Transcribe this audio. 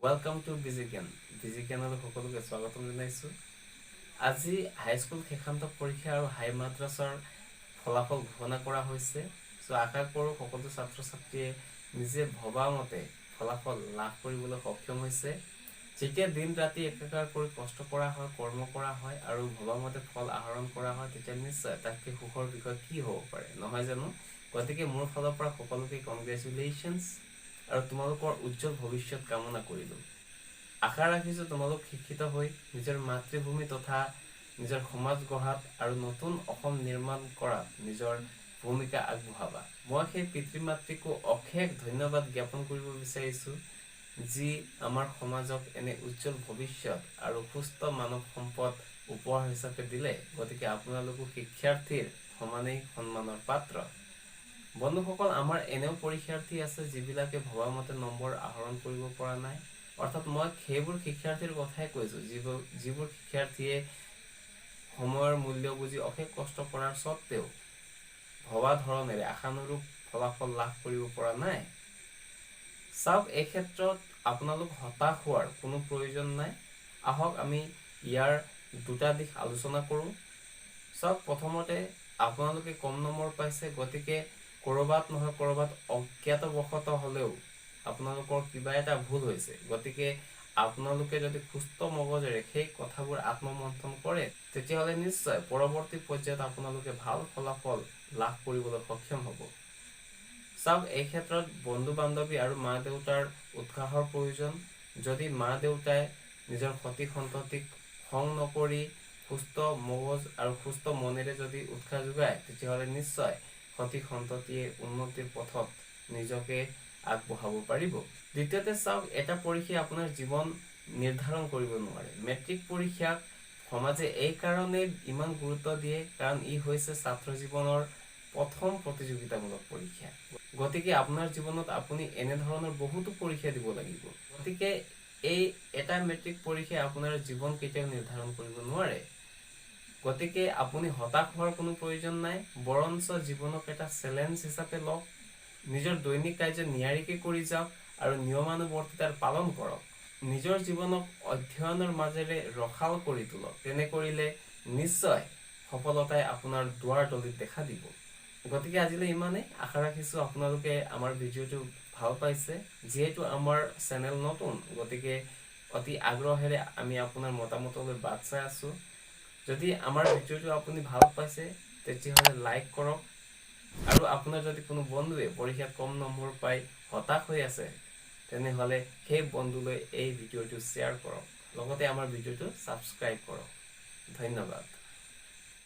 Welcome to বিজিজ্ঞান। বিজিজ্ঞানলৈ সকলোকে স্বাগতম জনাইছোঁ। আজি হাইস্কুল শেষান্ত পৰীক্ষা আৰু হাই মাদ্ৰাছাৰ ফলাফল ঘোষণা কৰা হৈছে। চ' আশা কৰোঁ সকলো ছাত্ৰ ছাত্ৰীয়ে নিজে ভবা মতে ফলাফল লাভ কৰিবলৈ সক্ষম হৈছে। যেতিয়া দিন ৰাতি একাকাৰ কৰি কষ্ট কৰা হয়, কৰ্ম কৰা হয় আৰু ভবা মতে ফল আহৰণ কৰা হয়, তেতিয়া নিশ্চয় তাতকৈ সুখৰ বিষয় কি হ'ব পাৰে, নহয় জানো? গতিকে মোৰ ফালৰ পৰা সকলোকে কংগ্ৰেচুলেশ্যনছ আৰু তোমালোকৰ উজ্জ্বল ভৱিষ্যত কামনা কৰিলোঁ। আশা ৰাখিছোঁ তোমালোক শিক্ষিত হৈ নিজৰ মাতৃভূমি তথা নিজৰ সমাজ গঢ়াত আৰু নতুন অসম নিৰ্মাণ কৰাত নিজৰ ভূমিকা আগবঢ়াবা। মই সেই পিতৃ মাতৃকো অশেষ ধন্যবাদ জ্ঞাপন কৰিব বিচাৰিছোঁ, যি আমাৰ সমাজক এনে উজ্জ্বল ভৱিষ্যত আৰু সুস্থ মানৱ সম্পদ উপহাৰ হিচাপে দিলে। গতিকে আপোনালোকো শিক্ষাৰ্থীৰ সমানেই সন্মানৰ পাত্ৰ। বন্ধুসকল, আমাৰ এনেও পৰীক্ষাৰ্থী আছে যিবিলাকে ভবা মতে নম্বৰ আহৰণ কৰিব পৰা নাই। অৰ্থাৎ মই সেইবোৰ শিক্ষাৰ্থীৰ কথাই কৈছোঁ, যিবোৰ শিক্ষাৰ্থীয়ে সময়ৰ মূল্য বুজি অশেষ কষ্ট কৰাৰ স্বত্তেও ভবা ধৰণেৰে আশানুৰূপ ফলাফল লাভ কৰিব পৰা নাই। চাওক, এই ক্ষেত্ৰত আপোনালোক হতাশ হোৱাৰ কোনো প্ৰয়োজন নাই। আহক, আমি ইয়াৰ দুটা দিশ আলোচনা কৰোঁ। চাওক, প্ৰথমতে আপোনালোকে কম নম্বৰ পাইছে, গতিকে ক'ৰবাত নহয় ক'ৰবাত অজ্ঞাতবশতঃ হ'লেও আপোনালোকৰ কিবা এটা ভুল হৈছে। গতিকে আপোনালোকে যদি সুস্থ মগজেৰে সেই কথাবোৰ আত্মমন্থন কৰে, তেতিয়াহ'লে নিশ্চয় পৰৱৰ্তী পৰ্যায়ত আপোনালোকে ভাল ফলাফল লাভ কৰিবলৈ সক্ষম হ'ব। চাওক, এই ক্ষেত্ৰত বন্ধু বান্ধৱী আৰু মা দেউতাৰ উৎসাহৰ প্ৰয়োজন। যদি মা দেউতাই নিজৰ সতি সন্ততিক খং নকৰি সুস্থ মগজ আৰু সুস্থ মনেৰে যদি উৎসাহ যোগায়, তেতিয়াহ'লে নিশ্চয় সতি সন্ততিয়ে উন্নতিৰ পথত নিজকে আগবঢ়াব পাৰিব। দ্বিতীয়তে চাওক, এটা পৰীক্ষাই আপোনাৰ জীৱন নিৰ্ধাৰণ কৰিব নোৱাৰে। মেট্ৰিক পৰীক্ষাক সমাজে এই কাৰণেই ইমান গুৰুত্ব দিয়ে, কাৰণ ই হৈছে ছাত্ৰ জীৱনৰ প্ৰথম প্ৰতিযোগিতামূলক পৰীক্ষা। গতিকে আপোনাৰ জীৱনত আপুনি এনেধৰণৰ বহুতো পৰীক্ষা দিব লাগিব। গতিকে এই এটা মেট্ৰিক পৰীক্ষাই আপোনাৰ জীৱন কেতিয়াও নিৰ্ধাৰণ কৰিব নোৱাৰে। গতিকে আপুনি হতাশ হোৱাৰ কোনো প্ৰয়োজন নাই, বৰঞ্চ জীৱনক এটা চেলেঞ্জ হিচাপে লওক। নিজৰ দৈনিক কাৰ্য নিয়াৰিকৈ কৰি যাওক আৰু নিয়মানুৱৰ্তিতাৰ পালন কৰক। নিজৰ জীৱনক অধ্যয়নৰ মাজেৰে ৰসাল কৰি তোলক। তেনে কৰিলে নিশ্চয় সফলতাই আপোনাৰ দুৱাৰ দলিত দেখা দিব। গতিকে আজিলৈ ইমানেই। আশা ৰাখিছোঁ আপোনালোকে আমাৰ ভিডিঅ'টো ভাল পাইছে। যিহেতু আমাৰ চেনেল নতুন, গতিকে অতি আগ্ৰহেৰে আমি আপোনাৰ মতামতলৈ বাট চাই আছোঁ। যদি আমাৰ ভিডিঅ'টো আপুনি ভাল পাইছে, তেতিয়াহ'লে লাইক কৰক আৰু আপোনাৰ যদি কোনো বন্ধুৱে পৰীক্ষাত কম নম্বৰ পাই হতাশ হৈ আছে, তেনেহ'লে সেই বন্ধুলৈ এই ভিডিঅ'টো শ্বেয়াৰ কৰক। লগতে আমাৰ ভিডিঅ'টো ছাবস্ক্ৰাইব কৰক। ধন্যবাদ।